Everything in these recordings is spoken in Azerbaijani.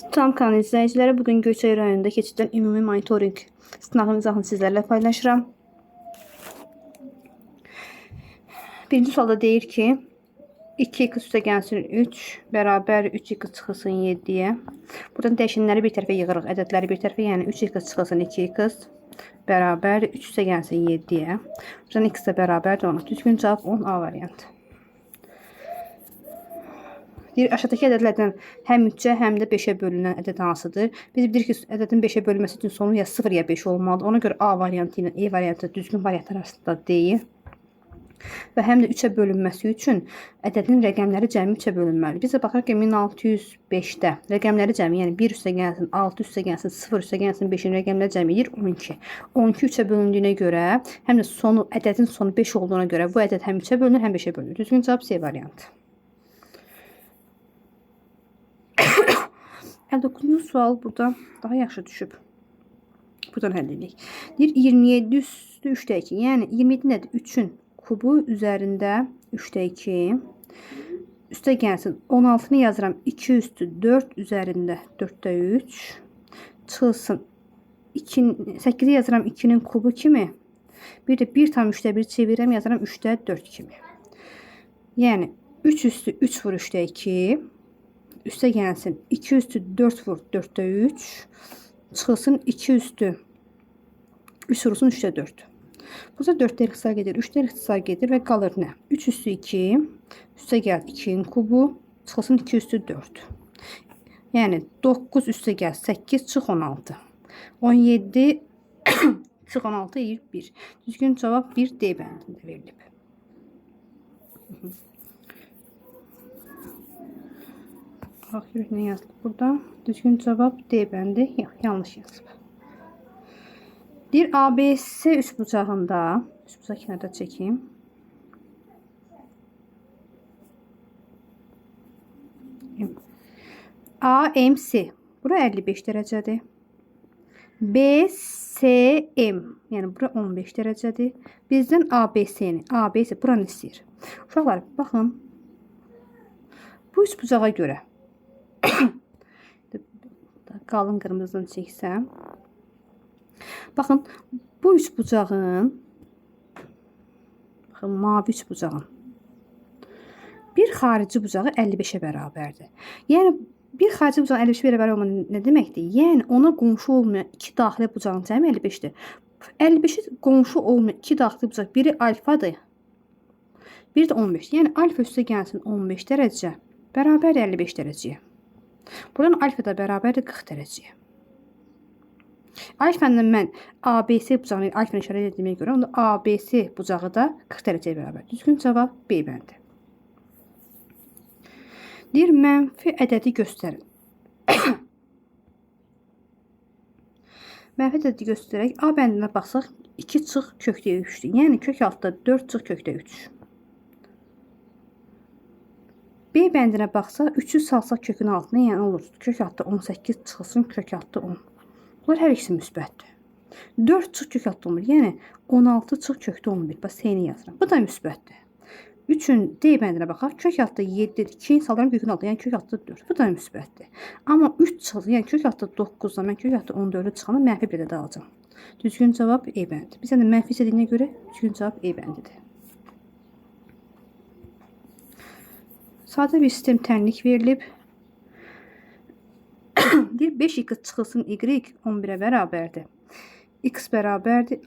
Tam kanal izləyiciləri, bugün Göyçay rayonunda keçirilən ümumi monitorinq sınağının izahını sizlərlə paylaşıram. Birinci sualda deyir ki, 2x üstə gəlsin 3 bərabər 3x çıxılsın 7-yə. Buradan dəyişənləri bir tərəfə yığırıq, ədədləri bir tərəfə, yəni 3x çıxılsın 2x bərabər 3 üstə gəlsin 7-yə. Buradan x də bərabərdir 10. Düzgün cavab 10 A variantı. Deyir, aşağıdakı ədədlərdən həm 3-ə, həm də 5-ə bölünən ədəd hansıdır? Biz bilirik ki, ədədin 5-ə bölünməsi üçün sonu ya 0 ya 5 olmalıdır. Ona görə A variantı ilə E variantı düzgün variantlar arasında deyil. Və həm də 3-ə bölünməsi üçün ədədin rəqəmləri cəmi 3-ə bölünməlidir. Biz də baxırıq ki, 1605-də rəqəmləri cəmi, yəni 1 üstə gəlsin, 6 üstə gəlsin, 0 üstə gəlsin, 5-in rəqəmləri cəmi edir 12. 12 3-ə bölündüyünə görə, həm də sonu, ədədin sonu 5 olduğuna görə bu ədəd həm 3-ə bölünür, həm 5-ə bölünür. Düzgün cavab C variantı. 59-cu sual burada daha yaxşı düşüb. Buradan həll edirik. Deyir 27 üstü 3-də 2. Yəni 27 nədir? 3-ün kubu üzərində 3-də 2. Üstə gəlsin. 16-nı yazıram. 2 üstü 4 üzərində 4-də 3. Çıxılsın. 8-i yazıram 2-nin kubu kimi. Bir də 1,3-də 1 çevirirəm, yazıram 3-də 4 kimi. Yəni 3 üstü 3 vur 3-də 2. Üstə gəlsin. 2 üstü 4 vur 4-də 3. Çıxılsın 2 üstü 3 vurulsun 3-də 4. Burada 4-də ixtisar gedir, 3-də ixtisar gedir və qalır nə? 3 üstü 2, üstə gəl 2-nin kubu, çıxılsın 2 üstü 4. Yəni 9 üstə gəl 8, çıx 16. 17 çıx 16 edir 1. Düzgün cavab 1 D bəndində verilib. Bax, görək nə yazılıb burada. Düzgün cavab D bəndi. Yox, yanlış yazılıb. Deyir, ABC üçbucağında, üçbucaq kənarda çəkeyim. AMC, bura 55 dərəcədir. BCM, yəni bura 15 dərəcədir. Bizdən ABC-ni, ABC buranı istəyir. Uşaqlar, baxın, bu üçbucağa görə qalın qırmızını çəksəm. Baxın, bu üçbucağın, baxın, mavi üçbucağın bir xarici bucağı 55-ə bərabərdir. Yəni, bir xarici bucağın 55-ə bərabər olmağı nə deməkdir? Yəni, ona qonşu olmayan iki daxili bucağın cəmi 55-dir. 55-ə qonşu olmayan iki daxili bucaq, biri alfadır, biri də 15. Yəni, alfa üstə gəlsin 15 dərəcə bərabərdir 55 dərəcəyə. Buradan alfa da bərabərdir 40 dərəcəyə. Alfanla mən ABC bucağını alfanı işarə etdiyimə görə onda ABC bucağı da 40 dərəcəyə bərabər. Düzgün cavab B bəndi. Deyir, mənfi ədədi göstərin. Mənfi ədədi göstərək A bəndinə baxsaq 2 çıx kökdə 3-dür. Yəni kök altda 4 çıx kökdə 3. B bəndinə baxsaq 3-ü salsaq kökün altına, yəni olur kök altda 18 çıxılsın kök altda 10. Bunlar hər ikisi müsbətdir. 4 çıx kök altda 11, yəni 16 çıx kökdə 11. Bax, S-ni yazıram. Bu da müsbətdir. 3-ün D bəndinə baxaq. Kök altda 7-dir. 2-ni salıram kökün altına, yəni kök altda 4. Bu da müsbətdir. Amma 3 çıxılsın, yəni kök altda 9-dan mən kök altda 14-ü çıxanda mənfi bir ədəd alacağam. Düzgün cavab E bəndi. Bizə də mənfi istədiyinə görə düzgün cavab E bəndidir. Sadə bir sistem tənlik verilib. Deyir, 5x çıxılsın y 11-ə bərabərdir. X bərabərdir.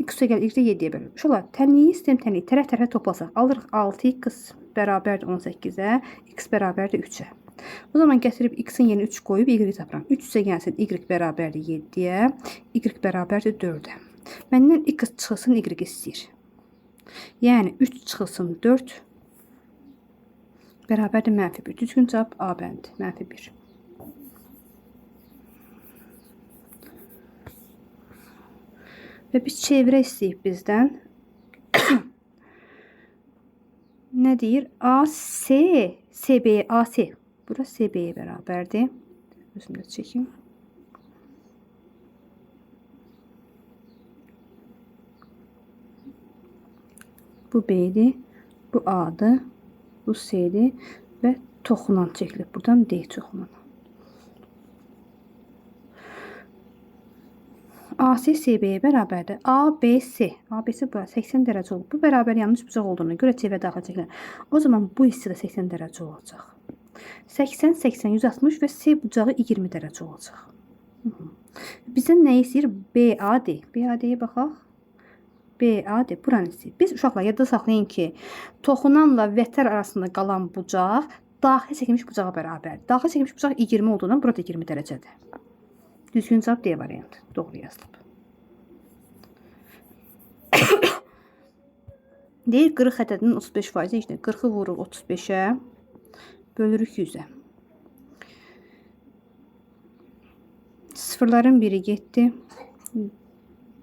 X gəl, y də 7-yə bərabərdir. Uşaqlar, tənliyi, sistem tənliyi tərəf-tərəfə toplasaq, alırıq 6x bərabərdir 18-ə, x bərabərdir 3-ə. O zaman gətirib x-in yerinə 3 qoyub y tapıram. 3 üstə gəlsin y bərabərdir 7-yə, y bərabərdir 4-ə. Məndən x çıxılsın y istəyir. Yəni 3 çıxılsın 4 bərabərdir mənfi 1. Düzgün cavab A bəndi, mənfi 1. Və biz çevrə istəyib bizdən. Nə deyir? AC, SB, AC. Bura SB-yə bərabərdir. Özüm də çəkim. Bu B-dir, bu A-dır, bu C-dir və toxunan çəkilib. Buradan D toxunan. AC CB-yə bərabərdir. ABC. ABC bu 80 dərəcə olub. Bu bərabər yanlış bucaq olduğuna görə C və daxil çəkilən. O zaman bu hissə də 80 dərəcə olacaq. 80, 80, 160 və C bucağı 20 dərəcə olacaq. Bizdən nə istəyir? BAD. BAD-yə baxaq. BAD buranı istəyir. Biz uşaqlar yadda saxlayın ki, toxunanla vətər arasında qalan bucaq daxil çəkilmiş bucağa bərabərdir. Daxil çəkilmiş bucaq 20 olduğundan burada 20 dərəcədir. Düzgün cavab D variantı. Doğru yazılıb. Deyir 40 ədədinin 35%-i işte 40-ı vururuq 35-ə, bölürük 100-ə. Sıfırların biri getdi.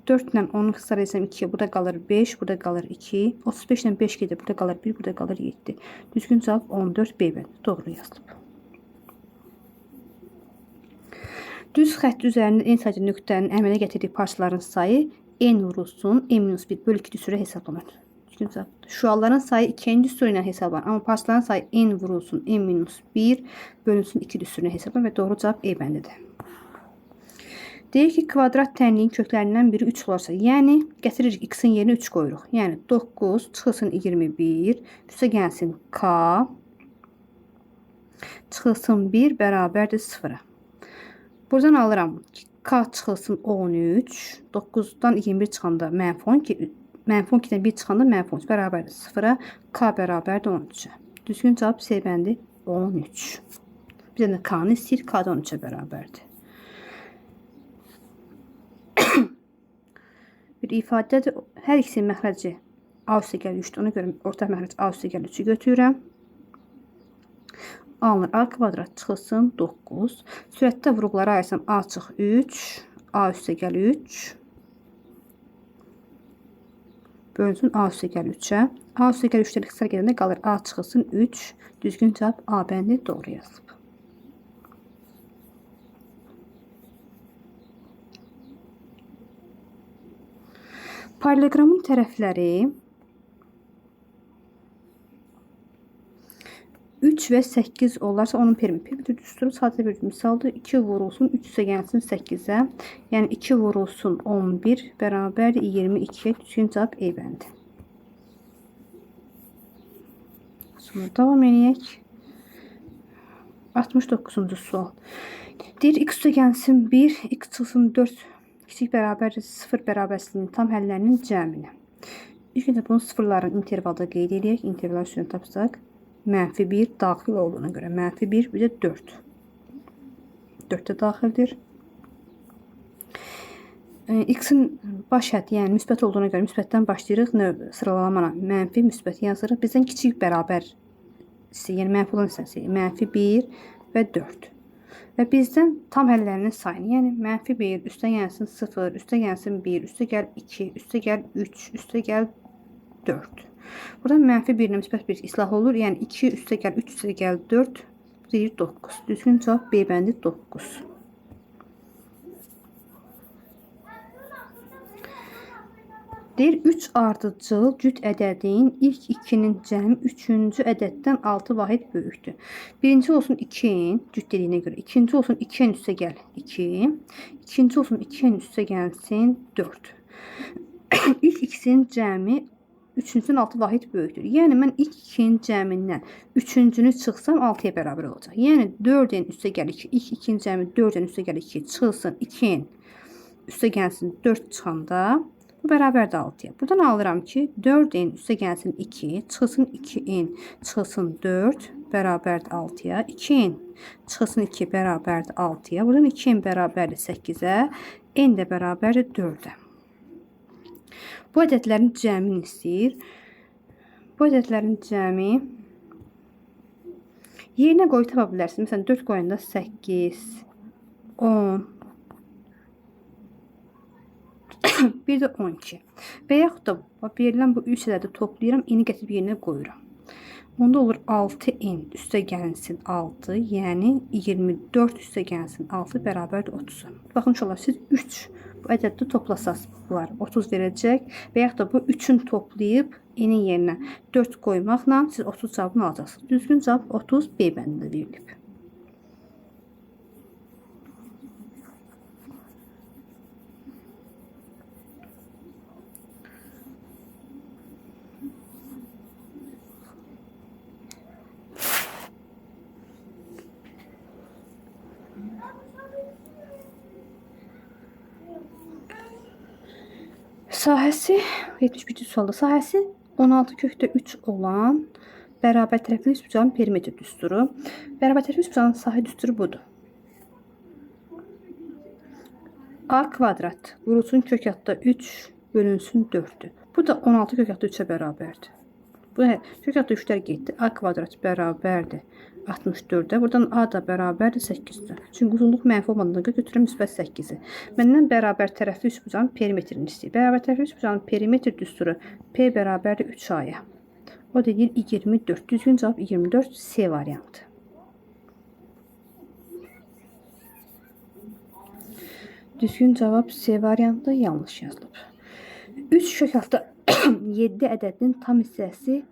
4 ilə 10-u ixtisar etsəm 2, burada qalır 5, burada qalır 2. 35 ilə 5 gedir, burada qalır 1, burada qalır 7. Düzgün cavab 14 B bəndi. Doğru yazılıb. Düz xətt üzərində n saylı nöqtənin əmələ gətirdiyi parçaların sayı n vurulsun n-1 bölü 2 düsturu hesablanır. Düzgün cavab. Şüaların sayı 2-ci düsturu ilə hesablanır. Amma parçaların sayı n vurulsun n-1 bölünsün 2 düsturu ilə hesablanır və doğru cavab E bəndidir. Deyir ki, kvadrat tənliyin köklərindən biri 3 olarsa, yəni gətiririk x-in yerinə 3 qoyuruq. Yəni 9 çıxılsın 21, üstə gəlsin k, çıxılsın 1 bərabərdir 0-a. Buradan alıram k çıxılsın 13, 9-dan 21 çıxanda mənfi 12, mənfi 12-dən 1 çıxanda mənfi 13 bərabərdir 0-a, k bərabərdir 13-ə. Düzgün cavab C bəndi 13. Bir də k-nı istəyir, k da 13-ə bərabərdir. Bir ifadədir. Hər ikisinin məxrəci A üstə gəl 3-dür. Ona görə ortaq məxrəc A üstə gəl 3-ü götürürəm. Alınır A kvadrat çıxılsın 9. Sürətdə vuruqlara ayırsam A çıx 3, A üstə gəl 3. Bölünsün A üstə gəl 3-ə. A üstə gəl 3-dən ixtisar gedəndə qalır A çıxılsın 3. Düzgün cavab A bəndi doğru yazılıb. Paralleloqramın tərəfləri 3 və 8 olarsa onun perimetri. Perimetr düsturu sadə bir misaldır. 2 vurulsun 3 üstə gəlsin 8-ə. Yəni 2 vurulsun 11 bərabərdir 22-yə. Düzgün cavab E bəndi. Sonra davam eləyək. 69-cu sual. Deyir x üstə gəlsin 1, x çıxsın 4 kiçik bərabərdir 0 bərabərsizliyinin tam həllərinin cəmini. İlk öncə bunu sıfırların intervalda qeyd eləyək. İnterval üstünə tapsaq. Mənfi 1 daxil olduğuna görə. Mənfi 1, bir də 4. 4 də daxildir. X-in baş həddi, yəni müsbət olduğuna görə müsbətdən başlayırıq. Sıralamana mənfi, müsbət yazırıq. Bizdən kiçik bərabər, yəni mənfi olan hissəsi mənfi 1 və 4. Və bizdən tam həllərinin sayını, yəni mənfi 1, üstə gəlsin 0, üstə gəlsin 1, üstə gəl 2, üstə gəl 3, üstə gəl 4. Buradan mənfi 1 ilə müsbət 1 islah olur. Yəni 2 üstə gəl 3 üstə gəl 4, deyir 9. Düzgün cavab B bəndi 9. Deyir 3 ardıcıl cüt ədədin ilk 2-nin cəmi 3-cü ədəddən 6 vahid böyükdür. Birinci olsun 2-nin cüt dediyinə görə. İkinci olsun 2-nin üstə gəl 2. İkinci olsun 2-nin üstə gəlsin 4. İlk ikisinin cəmi üçüncünün 6 vahid böyükdür. Yəni mən ilk 2-nin cəmindən üçüncünü çıxsam 6-ya bərabər olacaq. Yəni 4-ün üstə gəl 2, ilk 2-nin cəmi 4-ün üstə gəl 2 çıxılsın 2-nin üstə gəlsin 4 çıxanda bu bərabərdir 6-ya. Buradan alıram ki 4-ün üstə gəlsin 2, çıxılsın 2-n çıxılsın 4 bərabərdir 6-ya. 2-n çıxılsın 2 bərabərdir 6-ya. Buradan 2-n bərabərdir 8-ə, n də bərabərdir 4-ə. Bu ədədlərin cəmini istəyir. Bu ədədlərin cəmi yerinə qoyub tapa bilərsiniz. Məsələn, 4 qoyanda 8, 10, bir də 12. Və yaxud da verilən bu 3 ədədi toplayıram, n-i gətirib yerinə qoyuram. Onda olur 6n üstə gəlsin 6, yəni 24 üstə gəlsin 6 bərabərdir 30-a. Baxın uşaqlar, siz 3 bu ədəddə toplasaz bunlar 30 verəcək və yaxud da bu 3-ün toplayıb n-in yerinə 4 qoymaqla siz 30 cavabını alacaqsınız. Düzgün cavab 30 B bəndində verilib. Sahəsi 71-ci sualda sahəsi 16 kökdə 3 olan bərabər tərəfli üçbucağın perimetr düsturu. Bərabər tərəfli üçbucağın sahə düsturu budur. A kvadrat vurulsun kök altda 3 bölünsün 4-dür. Bu da 16 kök altda 3-ə bərabərdir. Bu kök altda 3-lər getdi. A kvadrat bərabərdir 64-ə. Buradan A da bərabərdir 8-də. Çünki uzunluq mənfi olmadığına görə götürürəm müsbət 8-i. Məndən bərabər tərəfli üçbucağın perimetrini istəyir. Bərabər tərəfli üçbucağın perimetr düsturu P bərabərdir 3A-ya. O da deyir 24. Düzgün cavab 24 C variantı. Düzgün cavab C variantı, yanlış yazılıb. 3 kök altda 7 ədədinin tam hissəsi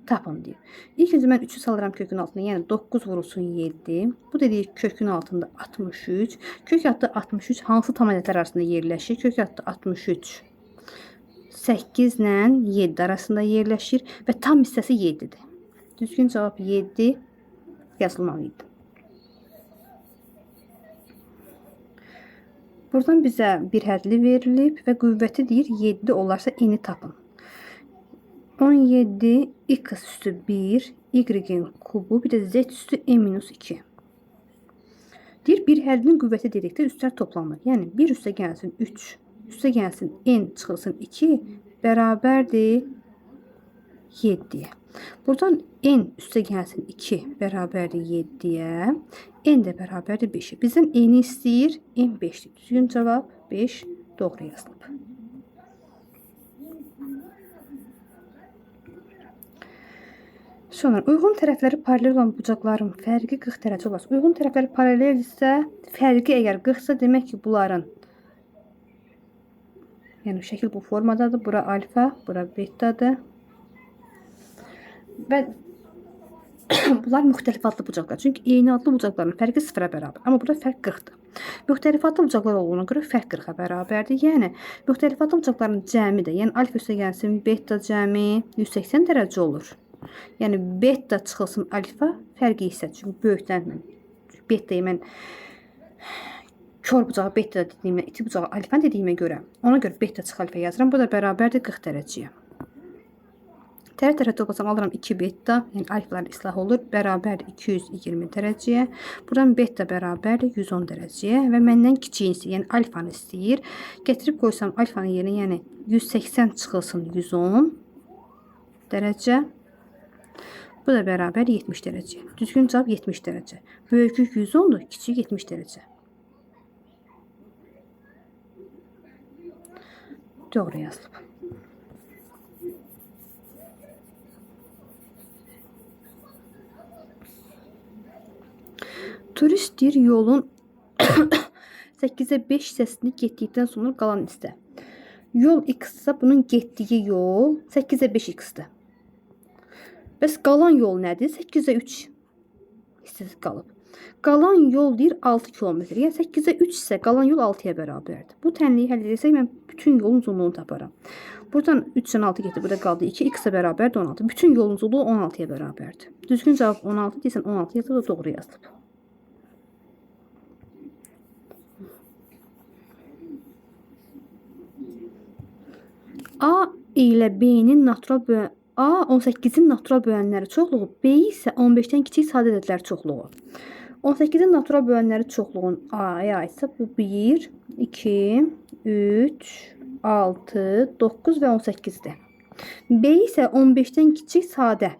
tapın deyir. İlk öncə mən 3-ü salıram kökün altına, yəni 9 vurulsun 7. Bu da deyir kökün altında 63. Kök altda 63 hansı tam ədədlər arasında yerləşir? Kök altda 63 8 ilə 7 arasında yerləşir və tam hissəsi 7-dir. Düzgün cavab 7 yazılmalı idi. Buradan bizə bir hədli verilib və qüvvəti deyir 7 olarsa eni tapın. 17 x üstü 1, y-in kubu, bir də z üstü n minus 2. Deyir bir hədlinin qüvvəti dedikdə üstlər toplanır. Yəni 1 üstə gəlsin 3, üstə gəlsin n çıxılsın 2 bərabərdir 7-yə. Buradan n üstə gəlsin 2 bərabərdir 7-yə. N də bərabərdir 5-ə. Bizdən n-i istəyir, n 5-dir. Düzgün cavab 5 doğru yazılıb. Sonra uyğun tərəfləri paralel olan bucaqların fərqi 40 dərəcə olarsa, uyğun tərəfləri paraleldirsə, fərqi əgər 40-sa, demək ki, bunların, yəni şəkil bu formadadır. Bura alfa, bura betadır. Və bunlar müxtəlif adlı bucaqlar. Çünki eyni adlı bucaqların fərqi 0-a bərabər. Amma burada fərq 40-dır. Müxtəlif adlı bucaqlar olduğuna görə fərq 40-a bərabərdir. Yəni müxtəlif adlı bucaqların cəmi də, yəni alfa üstə gəlsin beta cəmi 180 dərəcə olur. Yəni beta çıxılsın alfa fərqi isə, çünki böyükdən mən betayı mən kör bucağı beta dediyimə, iti bucağı alfa dediyimə görə, ona görə beta çıx alfa yazıram. Bu da bərabərdir 40 dərəcəyə. Tərəf-tərəf toplasam alıram 2 beta, yəni alfalar islah olur, bərabərdir 220 dərəcəyə. Buradan beta bərabərdir 110 dərəcəyə və məndən kiçiyini istəyir, yəni alfanı istəyir. Gətirib qoysam alfanın yerinə, yəni 180 çıxılsın 110 dərəcə. Bu da bərabər 70 dərəcə. Düzgün cavab 70 dərəcə. Böyüklük 110-dur, kiçik 70 dərəcə. Doğru yazılıb. Turist deyir yolun 8-ə 5 hissəsini getdikdən sonra qalan hissə. Yol x-sə bunun getdiyi yol 8-ə 5 x-dir. Bəs qalan yol nədir? 8-ə 3 hissəsi qalıb. Qalan yol deyir 6 kilometr. Yəni 8-ə 3 isə qalan yol 6-ya bərabərdir. Bu tənliyi həll etsək mən bütün yolun uzunluğunu taparam. Buradan 3-dən 6 getdi. Burada qaldı 2. X-ə bərabərdir 16. Bütün yolun uzunluğu 16-ya bərabərdir. Düzgün cavab 16 deyirsən 16 yazılıb da doğru yazılıb. A ilə B-nin natural bölən A 18-in natural bölənləri çoxluğu, B isə 15-dən kiçik sadə ədədlər çoxluğu. 18-in natural bölənləri çoxluğun A-ya aidsə bu 1, 2, 3, 6, 9 və 18-dir. B isə 15-dən kiçik sadə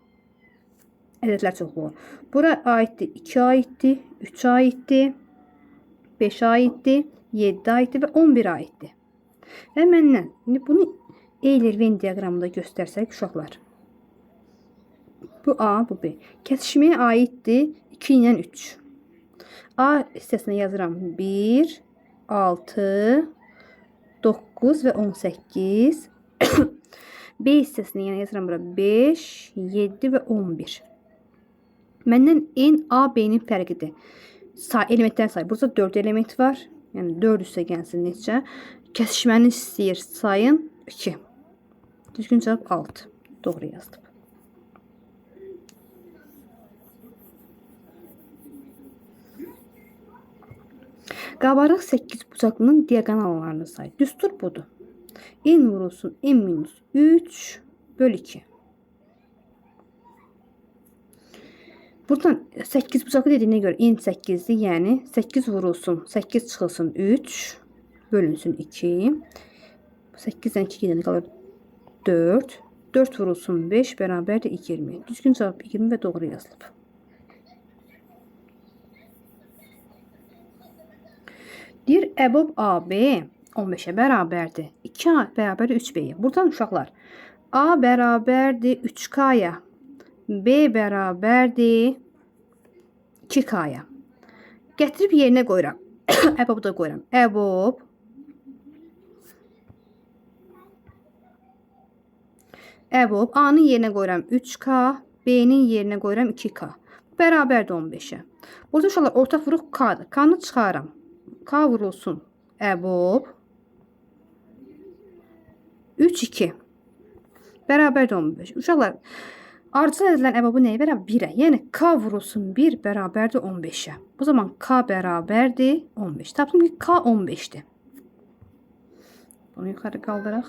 ədədlər çoxluğu. Bura aiddir 2 aiddir, 3 aiddir, 5 aiddir, 7 aiddir və 11 aiddir. Və məndən indi bunu Euler-Venn diaqramında göstərsək uşaqlar. Bu A, bu B. Kəsişməyə aiddir 2 ilə 3. A hissəsinə yazıram 1, 6, 9 və 18. B hissəsinə yəni yazıram bura 5, 7 və 11. Məndən N, A, B-nin fərqidir. Say, elementlərin sayı. Burada 4 element var. Yəni 4 üstə gəlsin neçə? Kəsişməni istəyir sayın 2. Düzgün cavab 6. Doğru yazdım. Qabarıq 8 bucaqlının diaqonallarını say. Düstur budur. N vurulsun n minus 3 böl 2. Buradan 8 bucaqlı dediyinə görə n 8-dir. Yəni 8 vurulsun, 8 çıxılsın 3, bölünsün 2. 8-dən 2 gedəndə qalır 4. 4 vurulsun 5 bərabərdir 20. Düzgün cavab 20 və doğru yazılıb. Deyir, əbob AB 15-ə bərabərdir. 2A bərabərdir 3B-yə. Buradan uşaqlar, A bərabərdir 3K-ya, B bərabərdir 2K-ya. Gətirib yerinə qoyuram. Əbobu da qoyuram. Əbob A-nın yerinə qoyuram 3K, B-nin yerinə qoyuram 2K. Bərabərdir 15-ə. Burada uşaqlar ortaq vuruq K-dır. K-nı çıxarıram. K vurulsun. Əbob 3, 2. Bərabərdir 15. Uşaqlar, ardıcıl edilən əbobu nəyə bərabər? 1-ə. Yəni K vurulsun 1 bərabərdir 15-ə. Bu zaman K bərabərdir 15. Tapdım ki, K 15-dir. Bunu yuxarı qaldıraq.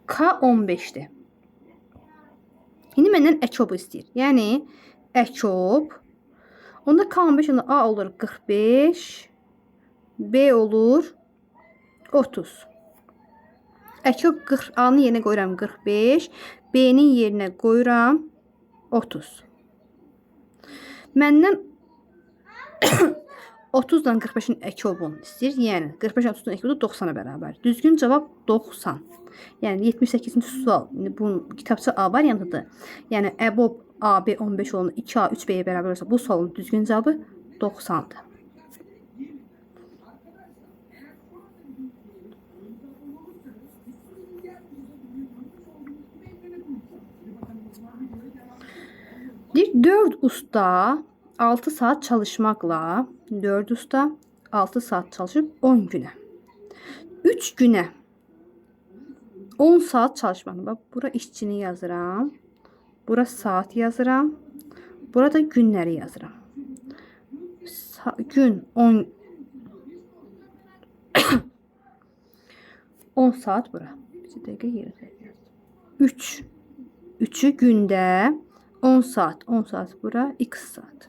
K 15-dir. İndi məndən əkobu istəyir. Yəni əkob. Onda K 15, onda A olur 45, B olur 30. Əkob 40, A-nın yerinə qoyuram 45, B-nin yerinə qoyuram 30. Məndən 30-dan 45-in əkobunu istəyir. Yəni 45 30-dan əkobu 90-a bərabər. Düzgün cavab 90. Yəni 78-ci sual. İndi bu kitabça A variantıdır. Yəni əbob AB 15 olanda 2A 3B-yə bərabər olsa bu sualın düzgün cavabı 90-dır. Deyir 4 usta 6 saat çalışmaqla 4 usta 6 saat çalışıb 10 günə. 3 günə 10 saat çalışmaqla. Bax, bura işçini yazıram. Bura saat yazıram. Burada günləri yazıram. Gün 10 saat bura. Bir dəqiqə yerə yazdım. 3. 3-ü gündə 10 saat. 10 saat bura, x saat.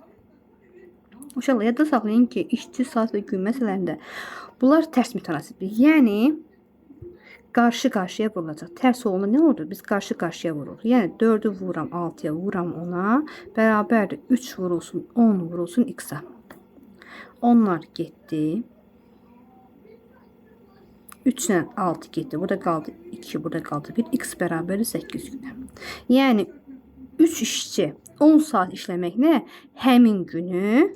Uşaqlar, yadda saxlayın ki, işçi, saat və gün məsələlərində bunlar tərs mütənasibdir. Yəni, qarşı-qarşıya vurulacaq. Tərs olanda nə olur? Biz qarşı-qarşıya vururuq. Yəni, 4-ü vururam 6-ya, vururam 10-a. Bərabərdir 3 vurulsun, 10 vurulsun x-a. Onlar getdi. 3 ilə 6 getdi. Burada qaldı 2, burada qaldı 1. X bərabərdir 8 günə. Yəni, 3 işçi 10 saat işləməklə həmin günü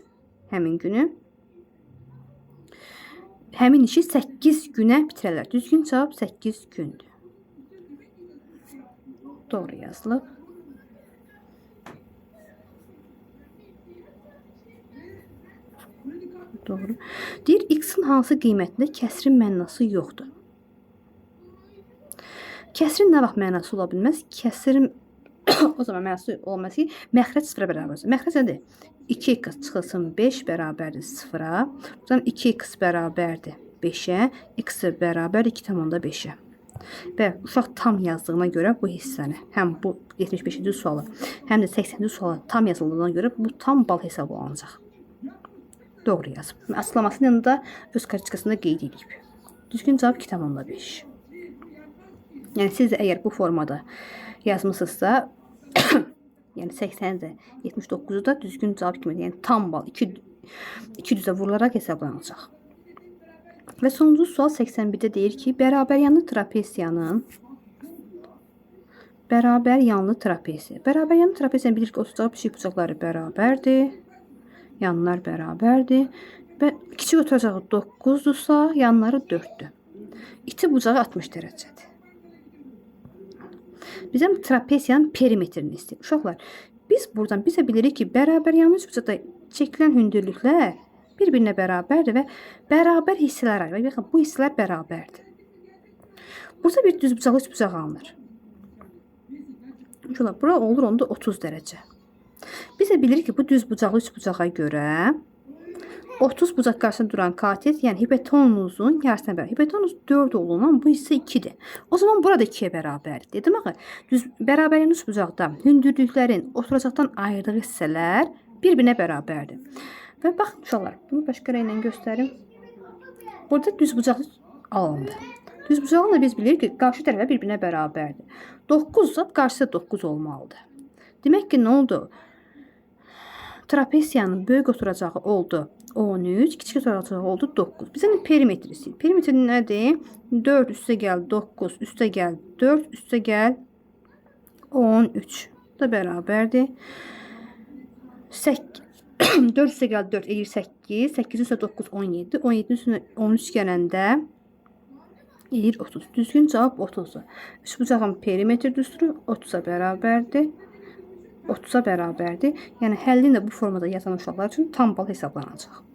həmin işi 8 günə bitirərlər. Düzgün cavab 8 gündür. Doğru yazılıb. Doğru. Deyir, x-in hansı qiymətində kəsrin mənası yoxdur? Kəsrin nə vaxt mənası ola bilməz? Kəsrin o zaman mənası olmaz ki, məxrəc 0-a bərabər. Məxrəc nədir? 2x çıxılsın 5 bərabərdir 0-a. O zaman 2x bərabərdir 5-ə, x bərabər 2,5-ə. Və uşaq tam yazdığına görə bu hissəni, həm bu 75-ci sualı, həm də 80-ci sualı tam yazıldığına görə bu tam bal hesabı olacaq. Doğru yazıb. Açıqlamasının yanında öz kartçikasında qeyd edib. Düzgün cavab 2,5. Yəni siz də əgər bu formada yazmısınızsa, yəni 80-də 79-u da düzgün cavab kimi, yəni tam bal 2 düzə vurularaq hesablanacaq. Və sonuncu sual 81-də deyir ki, bərabər yanlı trapesiyanın bərabər yanlı trapesiya. Bərabər yanlı trapesiyanı bilir ki, oturacaq pişik bucaqları bərabərdir. Yanlar bərabərdir. Və kiçik oturacağı 9-dursa, yanları 4-dür. İti bucağı 60 dərəcədir. Bizə trapesiyanın perimetrini istəyir. Uşaqlar, biz buradan bizə bilirik ki, bərabər yanlı üçbucaqda çəkilən hündürlüklər bir-birinə bərabərdir və bərabər hissələr ayrılır. Baxın, bu hissələr bərabərdir. Burada bir düzbucaqlı üçbucaq alınır. Uşaqlar, bura olur onda 30 dərəcə. Biz də bilirik ki, bu düzbucaqlı üçbucağa görə 30 bucaq qarşısında duran katet, yəni hipotenuzun yarısına bərabər. Hipotenuz 4 olduğundan bu hissə 2-dir. O zaman burada 2-yə bərabərdir. Dedim axı, düz bərabərliyin üç bucaqda hündürlüklərin oturacaqdan ayırdığı hissələr bir-birinə bərabərdir. Və baxın uşaqlar, bunu başqa rənglə göstərim. Burada düz bucaqlı alındı. Düz bucaqlı da biz bilirik ki, qarşı tərəfə bir-birinə bərabərdir. 9 zat qarşısı 9 olmalıdır. Demək ki, nə oldu? Trapesiyanın böyük oturacağı oldu 13, kiçik oturacağı oldu 9. Bizə indi perimetr istəyir. Perimetr nədir? 4 üstə gəl 9, üstə gəl 4, üstə gəl 13 da bərabərdir. 8 4 üstə gəl 4 eləyir 8, 8 üstə 9 17, 17 üstünə 13 gələndə eləyir 30. Düzgün cavab 30-dur. Üçbucağın perimetr düsturu 30-a bərabərdir. 30-a bərabərdir. Yəni həllini də bu formada yazan uşaqlar üçün tam bal hesablanacaq.